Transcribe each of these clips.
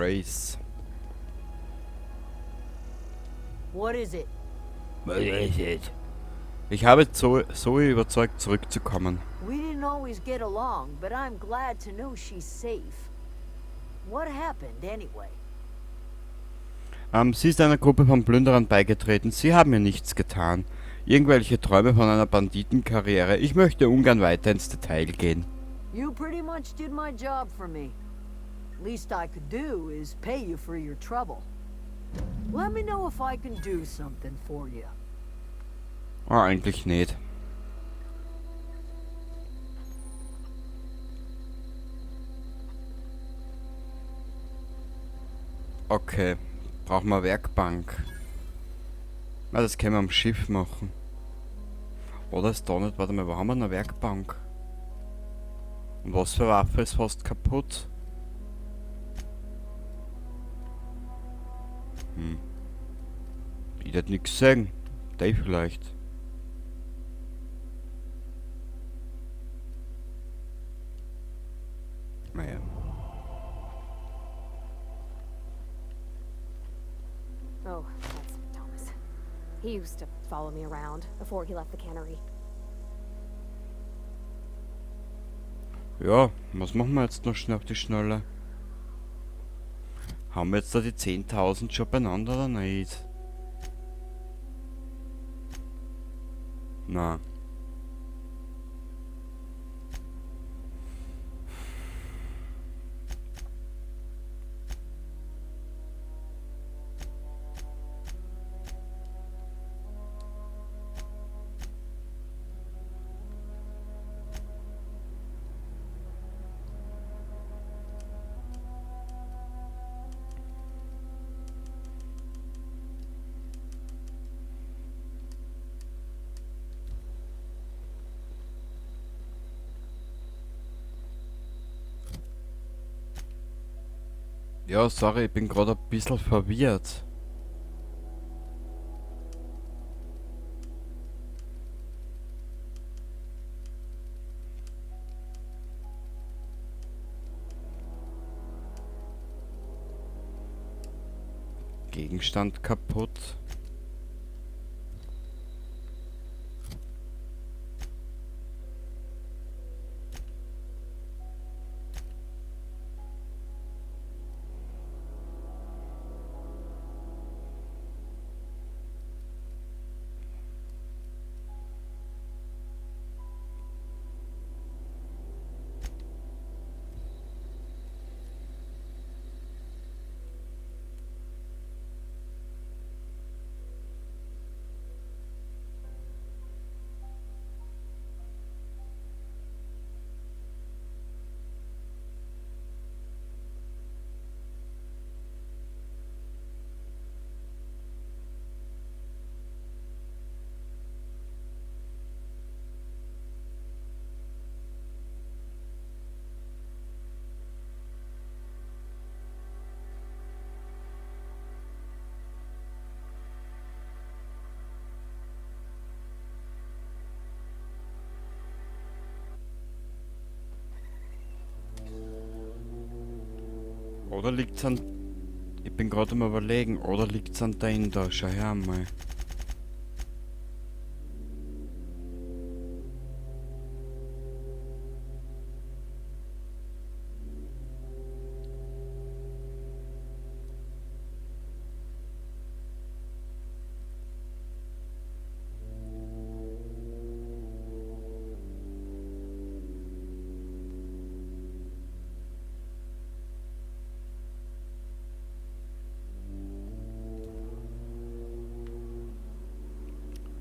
Grace. What is it? What is it? Ich habe Zoe überzeugt, zurückzukommen. We didn't always get along, but I'm glad to know she's safe. What happened anyway? Sie ist einer Gruppe von Plünderern beigetreten. Sie haben mir nichts getan. Irgendwelche Träume von einer Banditenkarriere. Ich möchte ungern weiter ins Detail gehen. You pretty much did my job for me. Least I could do is pay you for your trouble. Let me know if I can do something for you. Ah, eigentlich nicht. Okay, brauchen wir Werkbank. Na, das können wir am Schiff machen. Oder ist da nicht? Warte mal, wo haben wir eine Werkbank? Und was für Waffe ist fast kaputt? Ich würd nix sagen. Dave vielleicht. Naja. Oh, that's Thomas. He used to follow me around before he left the cannery. Ja, was machen wir jetzt noch schnell auf die Schnelle? Haben wir jetzt da die 10.000 schon beieinander oder nicht? Na. Ja, sorry, ich bin gerade ein bisschen verwirrt. Gegenstand kaputt. Oder liegt's an... Ich bin gerade am Überlegen, oder liegt's an deinem da? Schau her mal.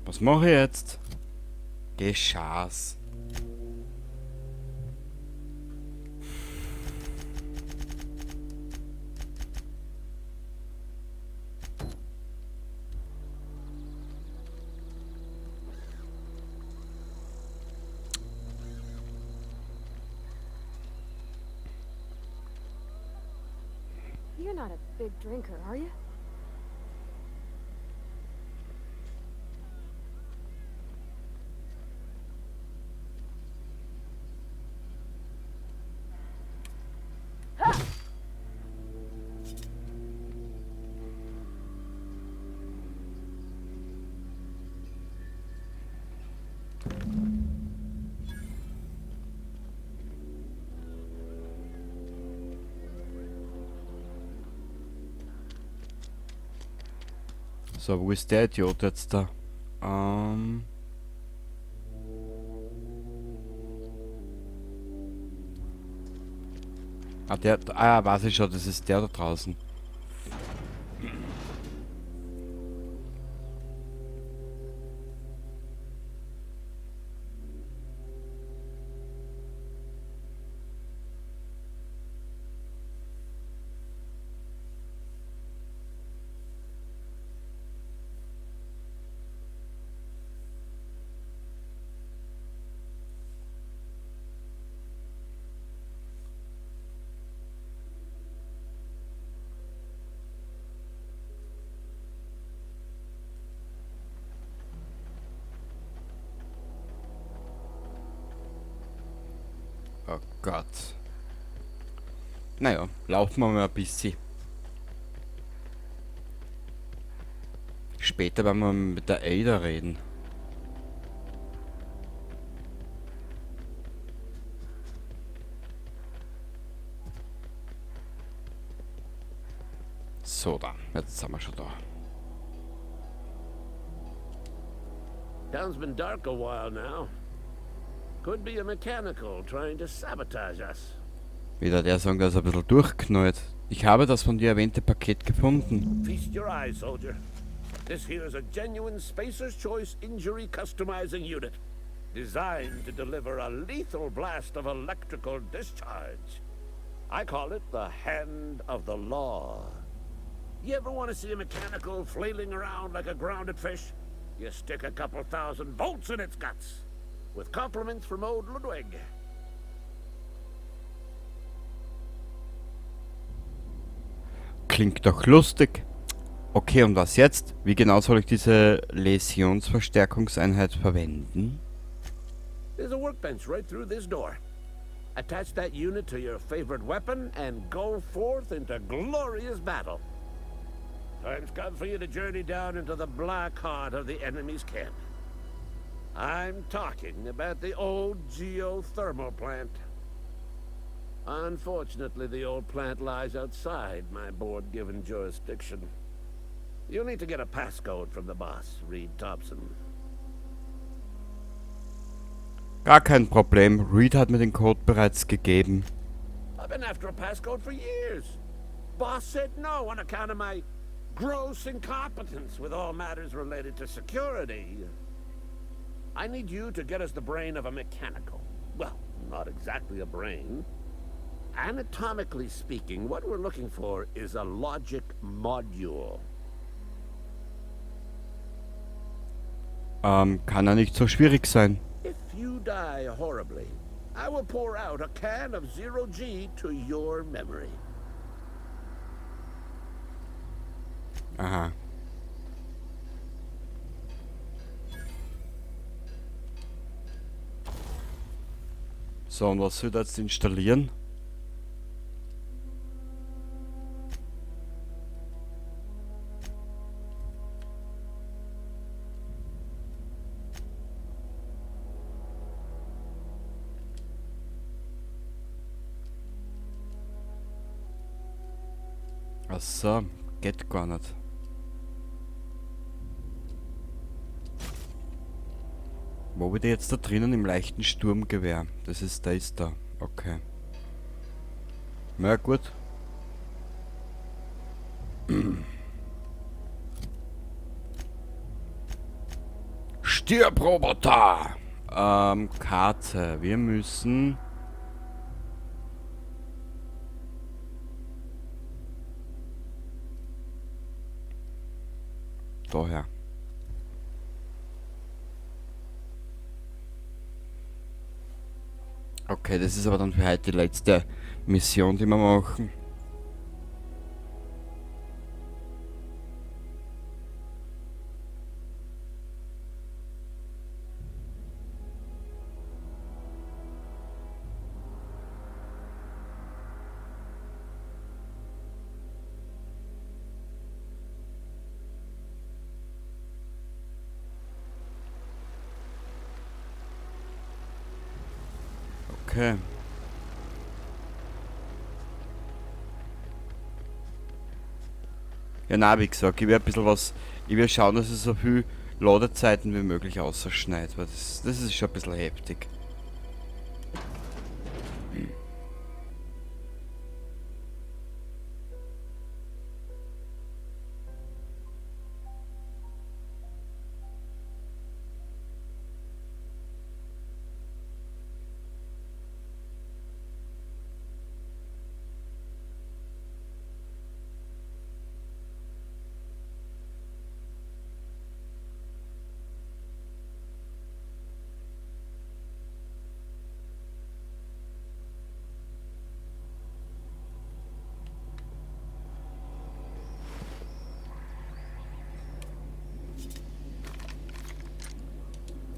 Was mache ich jetzt? Geschaß. You're not a big drinker, are you? So, wo ist der Idiot jetzt da? Ah, der... Ah, weiß ich schon, das ist der da draußen. Oh Gott. Naja, laufen wir mal ein bisschen. Später werden wir mit der Ada reden. So, da. Jetzt sind wir schon da. Town's been dark a while now. Could be a mechanical trying to sabotage us. Wieder der sagen, der ist ein bisschen durchknallt. Ich habe das von dir erwähnte Paket gefunden. Feast your eyes, soldier. This here is a genuine Spacer's Choice injury customizing unit, designed to deliver a lethal blast of electrical discharge. I call it the hand of the law. You ever want to see a mechanical flailing around like a grounded fish? You stick a couple thousand volts in its guts. With compliments from old Ludwig. Klingt doch lustig. Okay, und was jetzt? Wie genau soll ich diese Läsionsverstärkungseinheit verwenden? There's a workbench right through this door. Attach that unit to your favorite weapon and go forth into glorious battle. Time's come for you to journey down into the black heart of the enemy's camp. I'm talking about the old geothermal plant. Unfortunately, the old plant lies outside my board-given jurisdiction. You'll need to get a passcode from the boss, Reed Thompson. Gar kein Problem. Reed hat mir den Code bereits gegeben. I've been after a passcode for years. Boss said no on account of my gross incompetence with all matters related to security. I need you to get us the brain of a mechanical. Well, not exactly a brain. Anatomically speaking, what we're looking for is a logic module. Kann ja nicht so schwierig sein. If you die horribly, I will pour out a can of 0G to your memory. Aha. So, und was soll ich da jetzt installieren? Ach so, geht gar nicht. Wo bin ich jetzt da drinnen im leichten Sturmgewehr? Das ist, da ist da. Okay. Na gut. Stirb, Roboter! Karte. Wir müssen... Daher. Okay, das ist aber dann für heute die letzte Mission, die wir machen. Okay. Ja, na, wie gesagt, ich werde ein bisschen was. Ich werde schauen, dass ich so viel Ladezeiten wie möglich ausschneide, weil das ist schon ein bisschen heftig.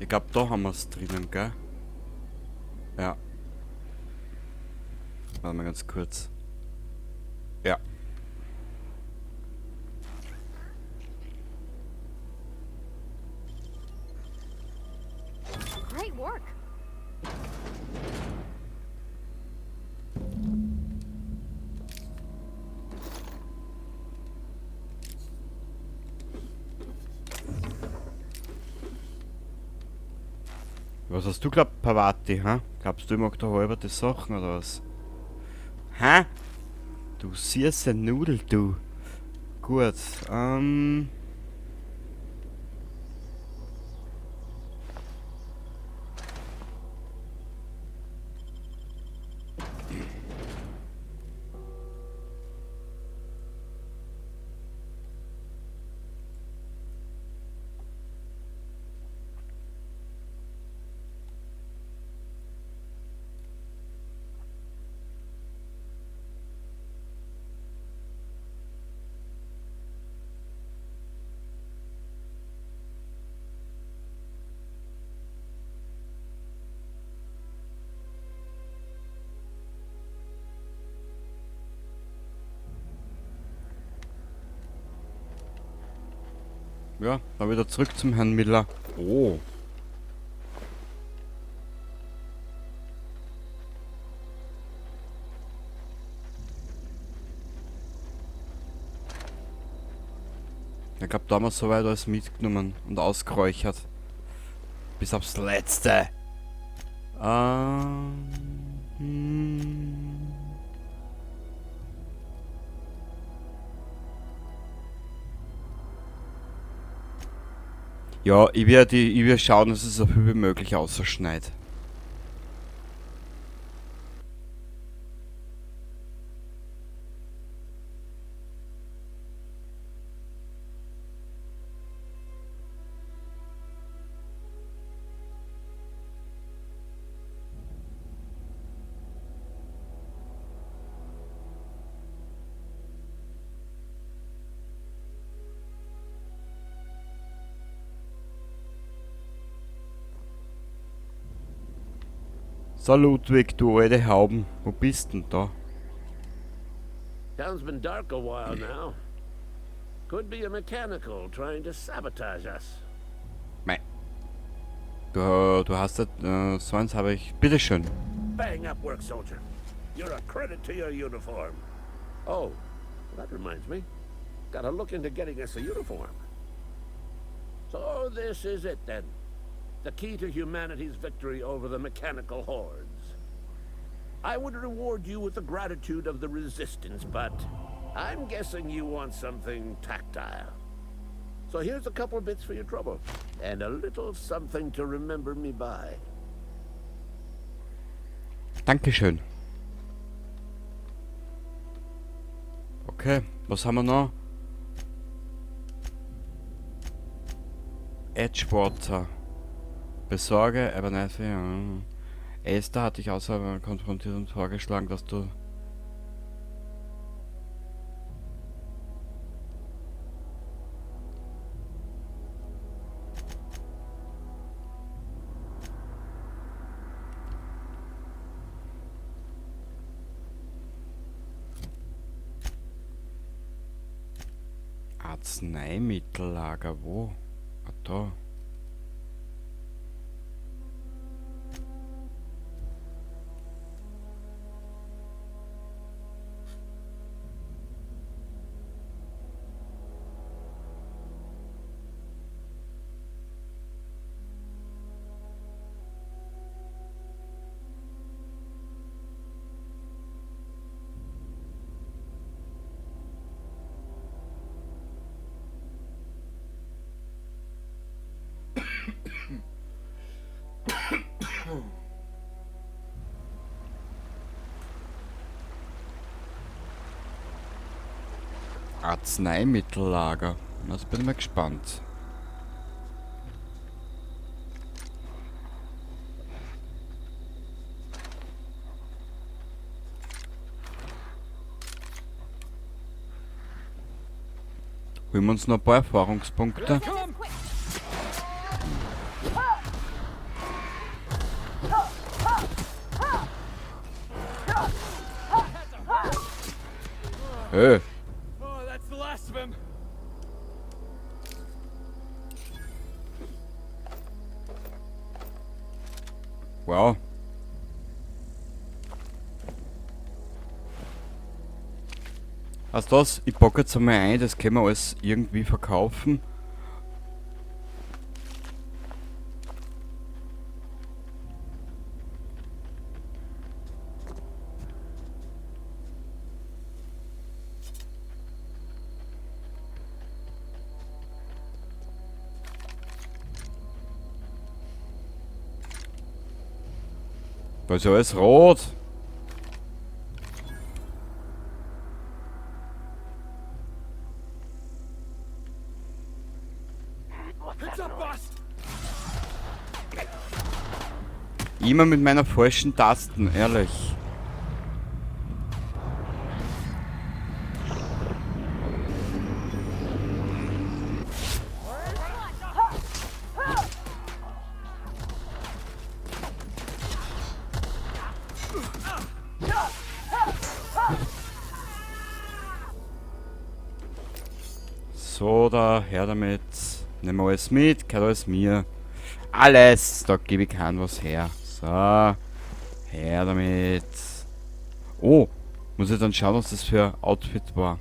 Ich glaube, da haben wir es drinnen, gell? Ja. Warte mal ganz kurz. Ja. Great work. Was hast du glaubt, Parvati, ha? Glaubst du, ich mag da halber die Sachen oder was? Hä? Du süße Nudel, du. Gut, Ja, dann wieder zurück zum Herrn Miller. Oh. Ich glaub, da haben wir soweit alles mitgenommen und ausgeräuchert. Bis aufs Letzte. Ja, ich werde schauen, dass es so viel wie möglich ausschneidet. So, Ludwig, du alte Hauben, wo bist denn da? Town's been dark a while now. Could be a mechanical trying to sabotage us. Mei. Du hast das, so eins habe ich. Bitteschön. Bang up work, soldier. You're a credit to your uniform. Oh, that reminds me. Got to look into getting us a uniform. So this is it then. The key to humanity's victory over the mechanical hordes. I would reward you with the gratitude of the resistance, but I'm guessing you want something tactile. So here's a couple bits for your trouble, and a little something to remember me by. Dankeschön. Okay, was haben wir noch? Edgewater. Besorge, aber nicht, ja. Esther hat dich außer konfrontiert und vorgeschlagen, dass du Arzneimittellager, wo? Ah, da. Arzneimittellager. Also bin ich mal gespannt. Holen wir uns noch ein paar Erfahrungspunkte. Hey. Oh, that's the last of him. Wow. Also das, ich packe jetzt einmal ein, das können wir alles irgendwie verkaufen. Da ist ja alles rot. Immer mit meiner falschen Tasten, ehrlich. So, da, her damit. Nehmen wir alles mit, gehört alles mir. Alles! Da gebe ich keinem was her. So, her damit. Oh, muss ich dann schauen, was das für ein Outfit war.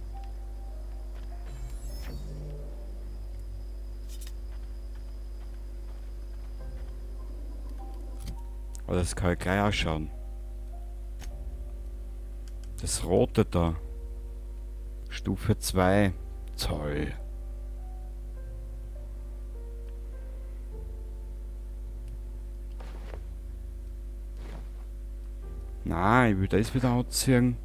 Aber das kann ich gleich anschauen. Das Rote da. Stufe 2. Toll. Nein, ich will das wieder anziehen.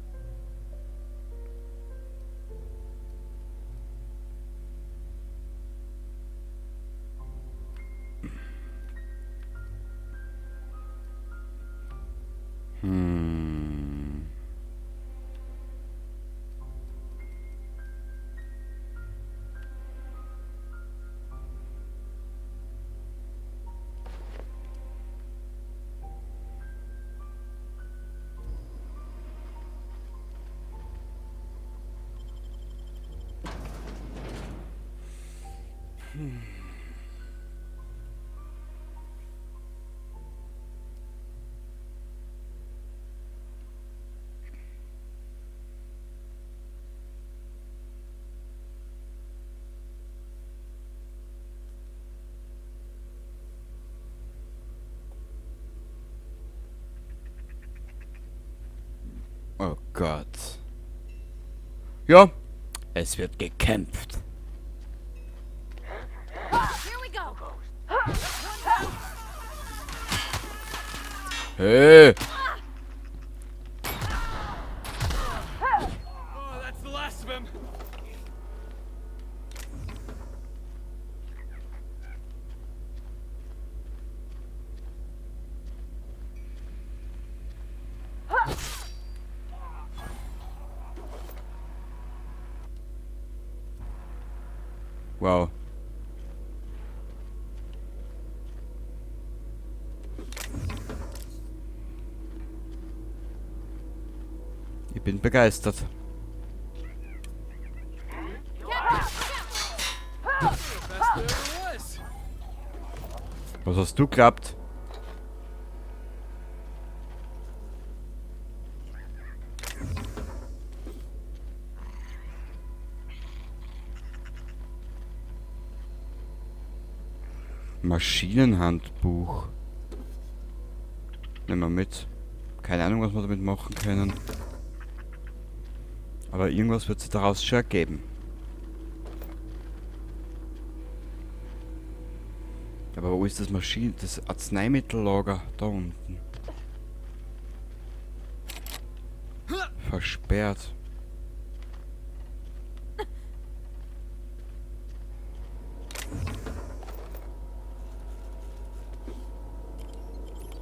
Oh Gott. Ja, es wird gekämpft. Here we go. Hey. Oh, that's the last of him. Wow. Ich bin begeistert. Was hast du geglaubt? Maschinenhandbuch. Nehmen wir mit. Keine Ahnung, was wir damit machen können. Aber irgendwas wird sich daraus schon ergeben. Aber wo ist das Maschinen-, das Arzneimittelager? Da unten. Versperrt.